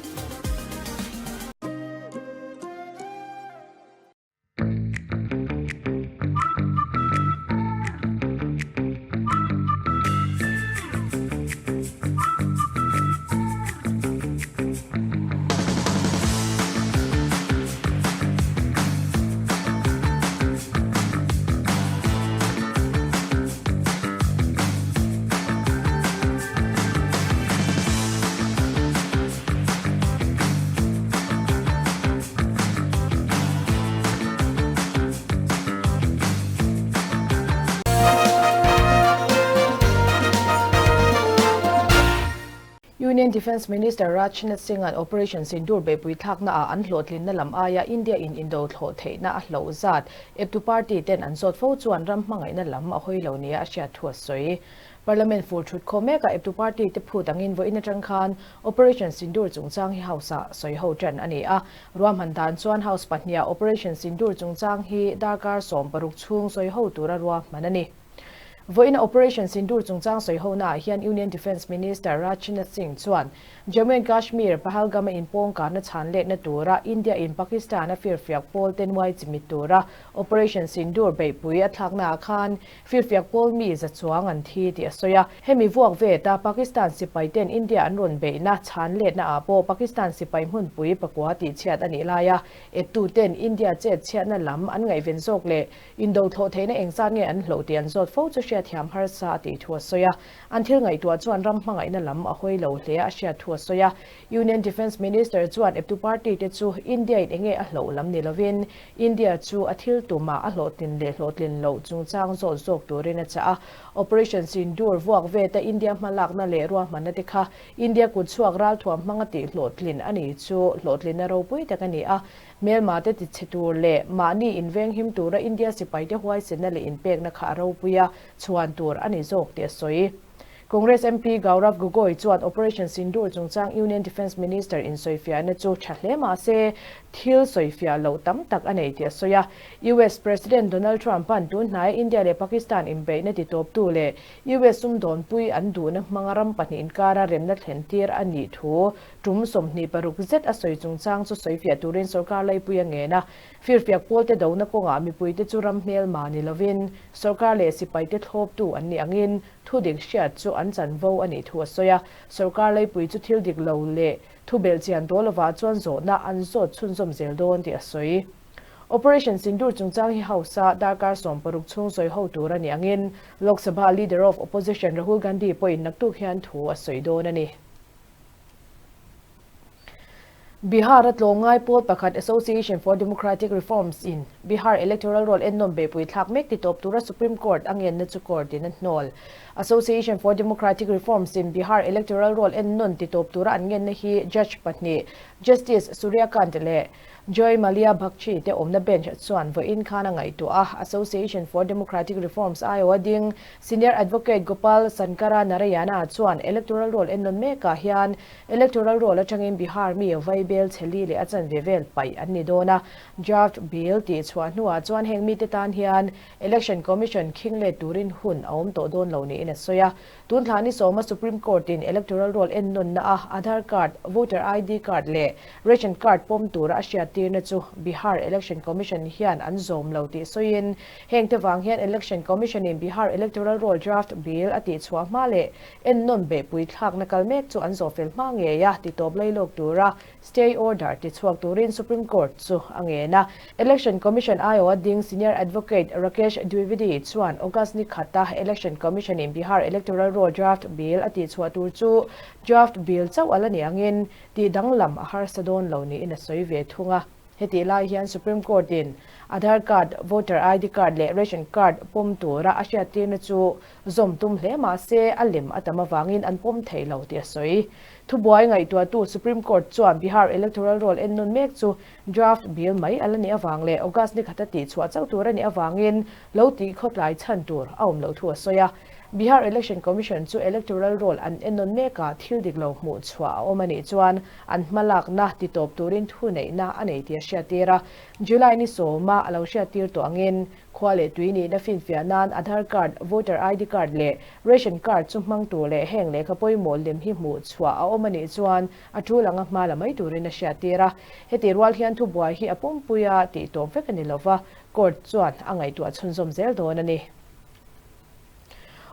Union Defence Minister Rajnath Singh-a'n Operation Sindoor beihpui thlaknaah an hlawhtlinna lam aia India in indo thlawh theihna a hloh zat eptu party ten an zawt fo chuan ram hmangaihna lam a hawi lo nia a hriat thu a sawi. Parliament fur thut khaw mekah eptu party te phut angin vawiin atang khan Operation Sindoor chungchang hi House-ah sawi ho tan a ni a. Ruahman dan chuan House pahniha Operation Sindoor chungchang hi darkar 16 chhung sawi ho tura ruahman a ni. Vawiin Operation Sindoor chungchang sawi honaah hian Union Defence Minister Rajnath Singh chuan Jammu and Kashmir Pahalgam-a inpawng karna chhan letna tura India in Pakistan-a firfiak pawl te nuai chimit tura Operation Sindoor beihpui a thlaknaah khan Firfiak pawl mi za chuang an thi tih a sawi a. Hemi vuak vet a Pakistan sipai ten India an rawn beihna chhan letna ah pawh Pakistan sipai hmunpui pakua tih chhiat a nih lai a, eptu ten India chet chhiatna lam an ngaihven zawk leh indo thlawh theihna engzat nge an hloh tih an zawt fo chu hriatthiam harsa a tih thu a sawi a. An thil ngaihtuah chuan ram hmangaihna lam a hawi lo hle a hriat thu a sawi a. Union Defence Minister chuan eptu party te chu India in enge a hloh lam ni lovin India chu a thil tumah a hlawhtlin leh hlawhtlin loh chungchang zawt zawk turin a chah a. Operation Sindoor vuak veta India hmalakna leh ruahmanna te kha India kutchhuak ralthuam hmanga tih hlawhtlin a ni chu hlawhtlinna ropui tak a ni a. Hmelma te tichhe tur leh mahni invenghim tura India sipaite huaisenna leh inpekna kha a ropui a, chhuan tur a ni zawk tih a sawi. Congress MP Gaurav Gogoi chuan Operation Sindoor chungchang Union Defence Minister insawifiahna chu tha hle mah se, thil sawifiah loh tam tak a nei tih a sawi a. US President Donald Trump-a'n tun hnaia India leh Pakistan inbeihna titawptu leh US sumdawnpui an duhna hmanga ram pahnih inkara remna thlentir a nih thu tum 26 zet a sawi chungchang chu sawifiah turin sorkar laipui a ngen a. Firfiak pawlte dona kawngah mipuite chu ram hmelma ni lovin sorkar leh sipaite thlawptu an nih angin Thu dik hriat chu an chanvo a nih thu a sawi a, sorkar leipui chu thil dik lo leh thu belhchian dawl lovah chuan zawhna an zawt chhunzawm zel dawn tih a sawi. Operation Sindoor chungchang hi House-a darkar 60 chhung sawi ho tur a nih angin Lok Sabha Leader of Opposition Rahul Gandhi pawhin naktuk hian thu a sawi dawn a ni. Bihar-a tlawmngai pawl pakhat Association for Democratic Reforms in Bihar Electoral Roll ennawm beihpui thlak mek titawp tura Supreme Court a ngenna chu court in a hnawl. Association for Democratic Reforms in Bihar Electoral Roll ennawn titawp tura an ngenna hi Judge pahnih Justice Surya Kant leh Joymalya Bagchi te awmna bench chuan vawiin khan a ngaihtuah a, Association for Democratic Reforms aiawha ding Senior Advocate Gopal Sankara Narayana chuan electoral roll ennawn mekah hian electoral roll atangin Bihar mi vaibel chheli leh a chanve vel paih an ni dawn a, draft bill tih chhuah hnuah chuan heng mite tan hian Election Commission khing let turin hun a awm tawh dawn lo niin a sawi a. Tun thla ni sawma Supreme Court in Electoral Roll ennawnna a Aadhaar Card, Voter ID Card leh Ration Card pawm tura a hriat. hriattirna chu Bihar Election Commission hian an zawm lo tih sawiin hengte vang hian Election Commission in Bihar Electoral Roll Draft Bill a tihchhuah hma leh ennawn beihpui thlakna kal mek chu an zawhfel hma ngei a titawp lailawk tura Stay order tichhuak turin Supreme Court chu a ngen a. Election Commission aiawha ding Senior Advocate Rakesh Dwivedi chuan August ni khata Election Commission in Bihar Electoral Roll Draft Bill a tihchhuah tur chu Draft Bill chauh a la ni angin tih danglam a harsa dawn lo niin a sawi ve thung a. Hetih lai hian Supreme Court in Aadhaar Card, Voter ID Card leh Ration Card pawm tura a hriattirna chu zawm tum hle mah se a lem a tam avangin an pawm thei lo tih a sawi. Thubuai ngaihtuahtu Supreme Court chuan Bihar Electoral Roll ennawn mek chu draft bill mai a la nih avang leh August ni khata tihchhuah chauh tur a nih avangin lo tih khawtlai chhan tur a awm loh thu a sawi a. Bihar Election Commission chu Electoral Roll an ennawn mekah thil dik lo hmuh chhuah a awm a nih chuan an hmalakna titawp turin thuneihna a nei tih a hriattir a. July ni sawma a lo hriattir tawh angin Khua leh tui nihna finfiah nan Aadhaar card, Voter ID card leh Ration card chu hmang tur leh heng lehkha pawimawh lem hi hmuh chhuah a awm a nih chuan a tul anga hma la mai turin a hriattir a. Heti rual hian thubuai hi a pumpui a tih tawp vek a ni lova, court chuan a ngaihtuah chhunzawm zel dawn a ni.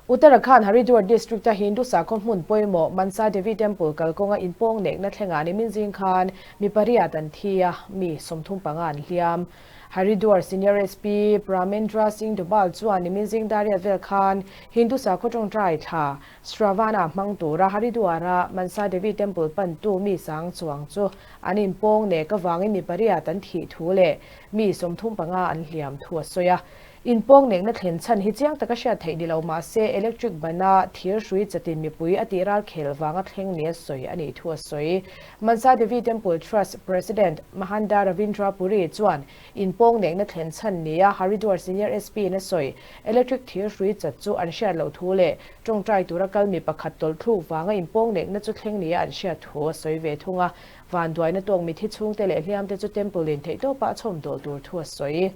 Uttarakhand Haridwar District-a Hindu sakhaw hmun pawimawh Mansa Devi Temple kalkawnga inpawng nekna thlengah nimin zing khan mi pariat an thi a, mi 35 an hliam. Haridwar Senior SP Pramendra Singh Dobal chuan nimin zing dariat vel khan Hindu sakhaw tawngtai thla Shravana hmang tura Haridwar-a Mansa Devi Temple pantu mi sang chuang chu an inpawng nek avangin mi pariat an thih thu leh mi 35 an hliam thu a sawi a. Inpawng nekna thlen chhan hi chiang taka hriat theih ni lo mah se electric bana thir hrui chatin mipui a tih ral khel vanga thleng nia sawi a nih thu a sawi. Mansa Devi Temple Trust President Mahanda Ravindra Puri chuan inpawng nekna thlen chhan nia Haridwar Senior SP in a sawi electric thir hrui chat chu an hriat loh thu leh tawngtai tura kal mi pakhat tawlh thluk vanga inpawng nekna chu thleng nia an hriat thu a sawi ve thung a. Vanduaina tawk mithi chhungte leh hliamte chu temple in theihtawpah a chhawmdawl tur thu a sawi.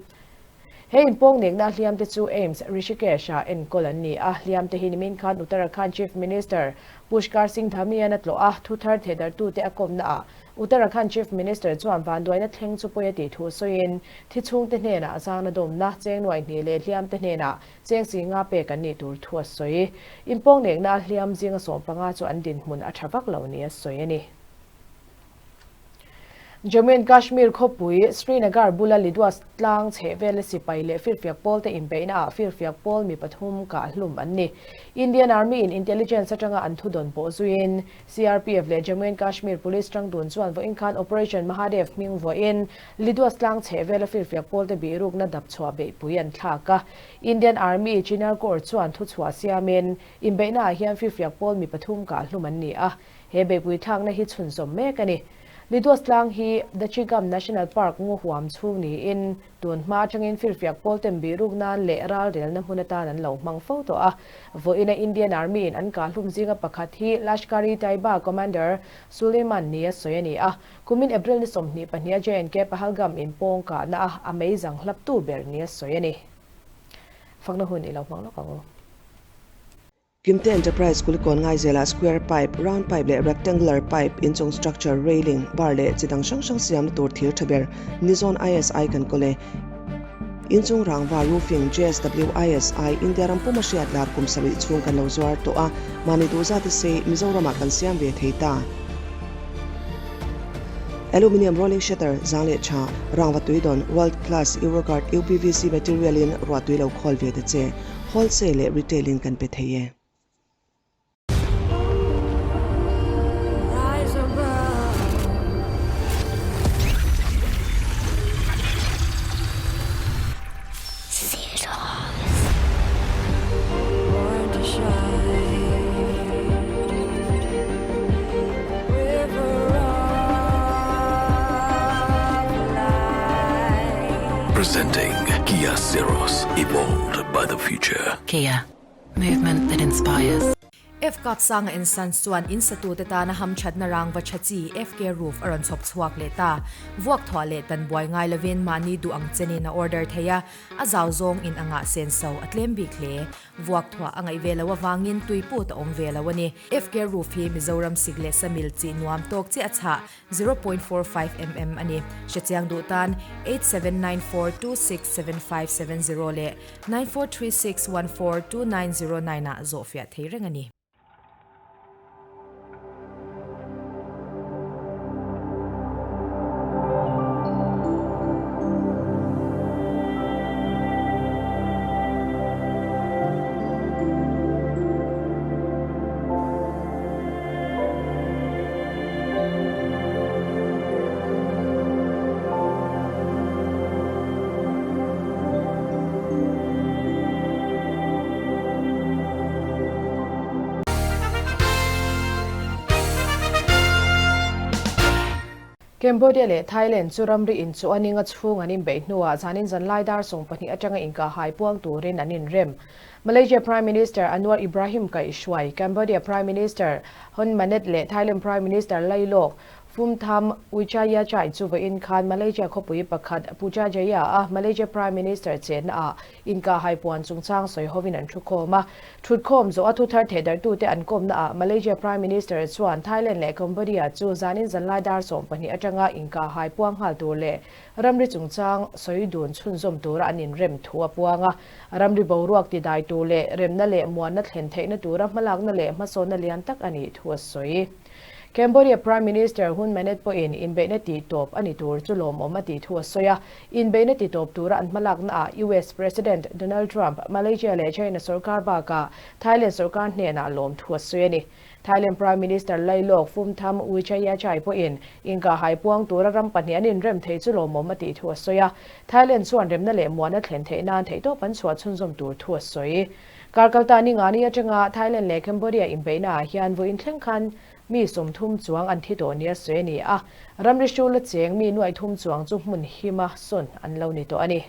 He inpawng nekna hliamte chu AIIMS Rishikesh-ah enkawl an ni a, hliamte hi nimin khan Uttarakhand Chief Minister Pushkar Singh Dhami-an a tlawh a, thuthar thehdarhtute a kawmnaah Uttarakhand Chief Minister chuan vanduaina thleng chu pawi a tih thu sawiin thi chhungte hnenah zangna dawmna cheng nuai hnih leh hliamte hnenah cheng si nga pek an nih tur thu a sawi. Inpawng nekna hliam zinga 15 chu an dinhmun a tha vak lo ni a sawi a ni. Jammu and Kashmir khawpui Srinagar bula Lidwas tlang chhehvela sipai leh firfiak pawlte inbeihnaah firfiak pawl mi pathum kah hlum an ni. Indian Army in intelligence atanga an thudawn pawh zuiin CRPF leh Jammu and Kashmir Police tangdun chuan vawiin khan Operation Mahadev hming vuahin Lidwas tlang chhehvela firfiak pawlte bihrukna dap chhuah beihpui an thlak a. Indian Army Chinar Corps chuan thuchhuah siamin inbeihnaah hian firfiak pawl mi pathum kah hlum an ni a. He beihpui thlakna hi chhunzawm mek a ni. Lidwas tlang hi Dachigam National Park ngaw huam chhung niin tun hma atangin firfiak pawl tem bihruk nan leh ralrelna hmun atan an lo hmang fo tawh a. Vawiina Indian Army in an kahhlum zinga pakhat hi Lashkar-e-Taiba Commander Suleiman nia sawi a ni a. Kumin April ni 22 a J&K Pahalgam inpawng kahna a a meizang hlaptu ber nia sawi a ni. Fakna hun i lo hmang lawk ang u. Kimte Enterprise Kulikawn Ngaizelah square pipe, round pipe leh rectangular pipe, inchung structure, railing, bar leh chi dang hrang hrang siamna tur thir tha ber Nizawn ISI kan kawl e. Inchung rangva roofing JSW ISI India ram puma hriat lar kum sarih chhung kan lo zuar tawh a, mahni duh zat se Mizoramah kan siam ve thei ta. Aluminium rolling shutter, zang leh tha, rangva tuidawn, world class Euroguard UPVC material in ruah tui lo khawl ve ta che. Wholesale leh retail in kan pe thei e. Presenting Kia Syros, evolved by the future. Kia, movement that inspires. F Kapsanga and Sons chuan in satute tana hamthatna rangva tha chi FK Roof a rawn chhawp chhuak leh ta. Vuak thuah leh tan buai ngai lovin mahni duh ang chenin a order thei a, a zau zawng in anga senso a tlem bik hle. Vuak thuah a ngaih ve loh avangin tui put a awm ve lo a ni. FK Roof hi Mizoram sik leh samil chi nuam tawk chiah a chhah 0.45 mm a ni. Hrechiang duh tan 8794267570 leh 9436142909 ah zawhfiah thei reng a ni. Cambodia leh Thailand chu ramri inchuh a ninga chhung an inbeih hnuah zanin zanlai dar 12 atanga inkahhai puang turin an inrem. Malaysia Prime Minister Anwar Ibrahim kaihhruai, Cambodia Prime Minister Hun Manet leh Thailand Prime Minister Lailawk Phumtham Wichayachai chu vawiin khan Malaysia khawpui pakhat Putrajaya a Malaysia Prime Minister chenna ah inkahhai puan chungchang sawi hovin an thukhawm a. Thutkhawm zawh a thuthar thehdarhtute an kawmna ah Malaysia Prime Minister chuan Thailand leh Cambodia chu zanin zanlai dar 12 atanga inkahhai puang nghal tur leh Ramri chungchang sawi dun chhunzawm tura an inrem thu a puang a, ramri boruak tidai tur leh remna leh muanna thlen theihna tura hmalakna leh hmasawnna lian tak a nih thu a sawi. Cambodia Prime Minister Hun Manet pawhin inbeihna tihtawp a ni tur chu lawmawm a tih thu a sawi a, inbeihna titawp tura an hmalaknaah US President Donald Trump, Malaysia leh China sorkar bakah Thailand sorkar hnenah lawm thu a sawi a ni. Thailand Prime Minister Lailawk Phumtham Wichayachai pawhin inkahhai puang tura ram pahnih an inrem thei chu lawmawm a tih thu a sawi a. Thailand chuan remna leh muanna thlen theih nan theihtawp an chhuah chhunzawm tur thu a sawi. Kar kalta ni ngani atanga Thailand leh Cambodia inbeihna ah hian vawiin thleng khan mi 30 chuang an thi tawh nia sawi a ni a. Ramri hrula cheng mi nuaih thum chuang chu hmun hima sawn an lo ni tawh a ni.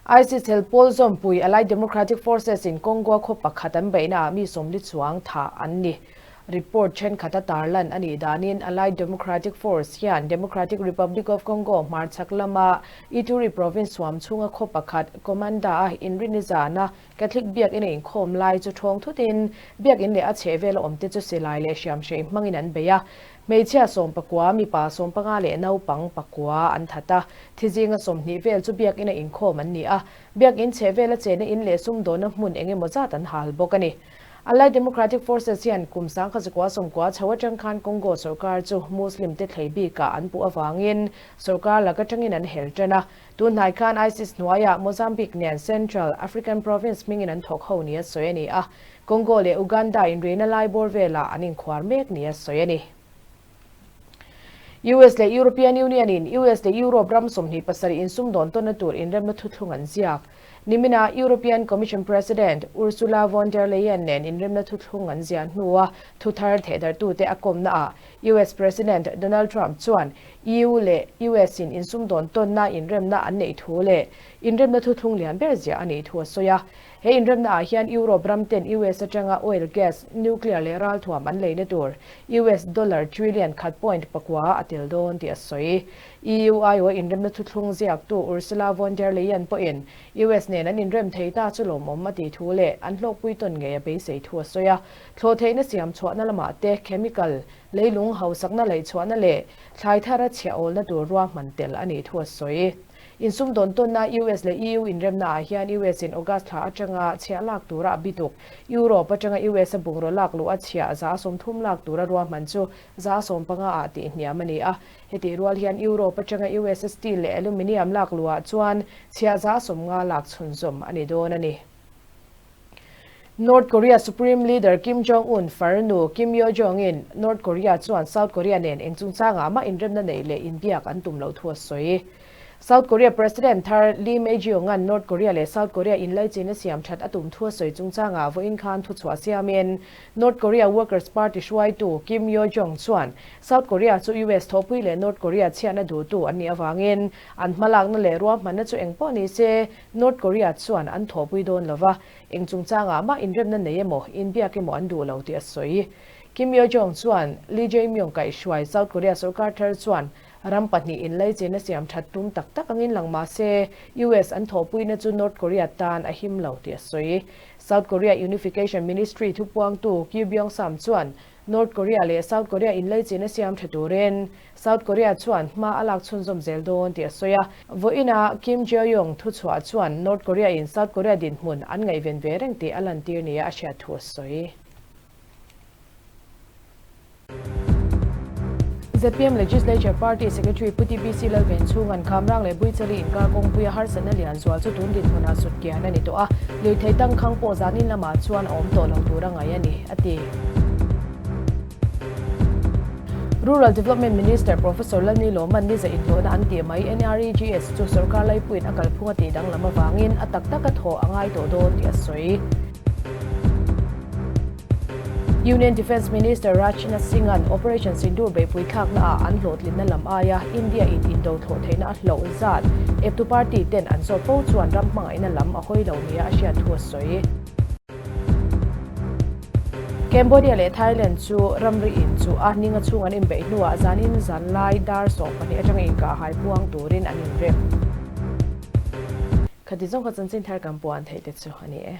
ISIS hel pawl zawmpui Allied Democratic Forces in Congo khaw pakhat an beihna ah mi 40 chuang thah an ni. Report thenkhat a tarlan a nih danin Allied Democratic Force hian Democratic Republic of Congo hmarchhak lama Ituri province suam chhunga khaw pakhat Komanda a inrini zana Catholic biakinn a inkhawm lai chu thawng thutin biakinn leh a chhehvel a awmte chu silai leh hriamhrei hmangin an bei a. Hmeichhia 19, mipa 15 leh naupang pakua an that a, thi zinga 20 vel chu biakinn a inkhawm an ni a, biakinn chhehvel a chena in leh sumdawnna hmun eng emaw zat an hal bawk a ni. Allied Democratic Forces hian kum 1990 chho atang khan Congo sorkar chu Muslim te thlei bikah an puh avangin sorkar lak atangin an hel tan a, tunhnai khan ISIS hnuaiah Mozambique nen Central African Province hmingin an thawk ho nia sawi a ni a, Congo leh Uganda inrina lai bawr velah an inkhuar mek nia sawi a ni. US leh European Union in US leh Europe ram 27 insumdawn tawnna tur inremna thuthlung an ziak. Nimina European Commission President Ursula von der Leyen nen inremna thuthlung an ziah hnua thuthar thehdarhtute a kawmna ah US President Donald Trump chuan EU leh US in insumdawn tawnna inremna an neih thu leh inremna thuthlung lian ber ziah a nih thu a sawi a. He inremna ah hian Europe ram ten US atanga oil, gas, nuclear leh ralthuam an leina tur US dollar trillion khat point pakua a tel dawn tih a sawi. EU aiawh inremna thuthlung ziaktu Ursula von der Leyen pawhin US nen an inrem thei ta chu lawmawm a tih thu leh an hlawkpui tawn ngei a beisei thu a sawi a. Thlawhtheihna siam chhuahna lamah te chemical, leilung hausakna laihchhuahna leh thlai thara chhiah awlna tur ruahman tel a nih thu a sawi. Insumdawn tawnna US leh EU inremna ah hian US in August thla atanga chhiah lak tura a bituk, Europe atanga US a bungraw lak luh a chhiah 30% lak tura ruahman chu 15% ah tih hniam a ni a. Hetih rual hian Europe atanga US a steel leh aluminium lak luh ah chuan chhiah 50% lak chhunzawm a ni dawn a ni. North Korea Supreme Leader Kim Jong-un farnu Kim Yo-jong in North Korea chuan South Korea nen eng chungchangah mah inremna neih leh inbiak an tum loh thu a sawi. South Korea President thar Lee Mae-jeong-a'n North Korea leh South Korea inlaichin a siam that a tum thu a sawi chungchangah vawiin khan thuchhuah siamin North Korea Workers Party hruaitu Kim Yo-jong chuan South Korea chu US thawhpui leh North Korea chhiatna duhtu an nih avangin an hmalakna leh ruahmanna chu engpawh ni se North Korea chuan an thawhpui dawn lova, eng chungchangah mah inremna nei emaw inbiak emaw an duh lo tih a sawi. Kim Yo-jong chuan Lee Jae-myung kaihhruai South Korea sorkar thar chuan Ram pahnih inlaichin a siam that tum tak tak angin lang mah se, US an thawhpuina chu North Korea tan a him lo tih a sawi. South Korea Unification Ministry thupuangtu Kyu Byung-sam chuan North Korea leh South Korea inlaichin a siam tha turin South Korea chuan hma a lak chhunzawm zel dawn tih a sawi a. Vawiinah Kim Jeo-yong thuchhuah chuan North Korea-in South Korea dinhmun an ngaihven ve reng tih a lantir nia a hriat thu a sawi. Zpm Legislature Party Secretary Pu TBC Lalven chhunga'n Khamrang leh Buichali inkar kawngpuia harsatna lian zual chu tun dinhmunah sut kian a ni tawh a, lirthei tangkhang pawh zanin lamah chuan a awm tawh lo tur a ngaih a ni, a ti. Rural Development Minister Professor Lalni Lawman niza inhlawhna an tih mai NREGS chu sorkar laipuiin a kalphung a tih danglam avangin a tak taka thawh a ngai tawh dawn tih a sawi. Union Defence Minister Rajnath Singh-a'n Operation Sindoor beihpui thlaknaah an hlawhtlinna lam aia India-in indo thlawh theihna a hloh zat eptu party ten an zawt fo chuan ram hmangaihna lam a hawi lo nia a hriat thu a sawi. Cambodia leh Thailand chu ramri inchuh a ninga chhung an inbeih hnuah zanin zan lai dar 12 atanga inkahhai puang turin an inrem. Khati zawng kha chanchin thar kan puan theih te chu a ni e.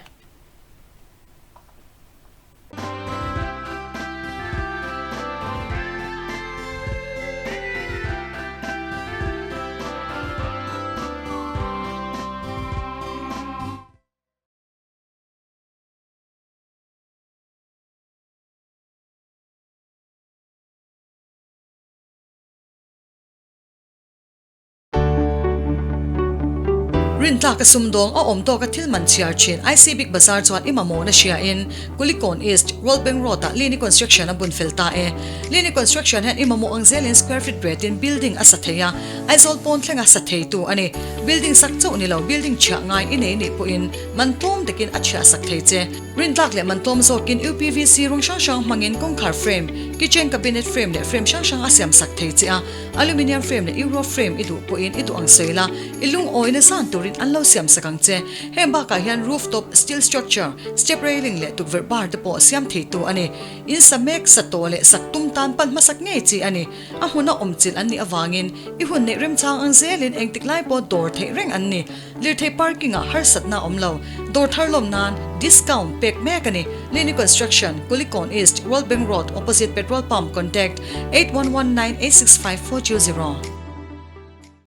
Rintlak a sumdawng a awm tawk a thil man chhiar thin IC Big Bazaar chuan i mamawhna hria in Kulikawn East, World Bank Road ah Lini Construction a bun fel ta e. Lini Construction hian i mamawh ang zelin square feet ret in building a sa thei a, Aizawl pawn thleng a sa thei tu a ni. Building sak chauh ni lo building chhiah ngai i nei nih pawhin man tlawm takin a chhiah sak thei che. Rintlak leh man tlawm zawkin UPVC rawng hrang hrang hmangin kawngkhar frame, kitchen cabinet frame leh frame hrang hrang a siam sak thei che a. Aluminium frame leh Euro frame i duh pawhin i duh ang sawi la, i lungawina zan turin an lo siam sak ang che. Heng bakah hian roof top steel structure, step railing leh tukverh bar te pawh siam theitu a ni. In sa mek, sa tawh leh sak tum tan pan hmasak ngei chi a ni. A hmuna awmchilh an nih avangin i hun neih remchang ang zelin engtik lai pawh dawr theih reng an ni. Lirthei parking ah harsatna a awm lo. Dawr thar lawm nan discount pek mek a ni. Lini Construction, Kulikawn East, World Bank Road, opposite Petrol Pump, contact, 8119865420.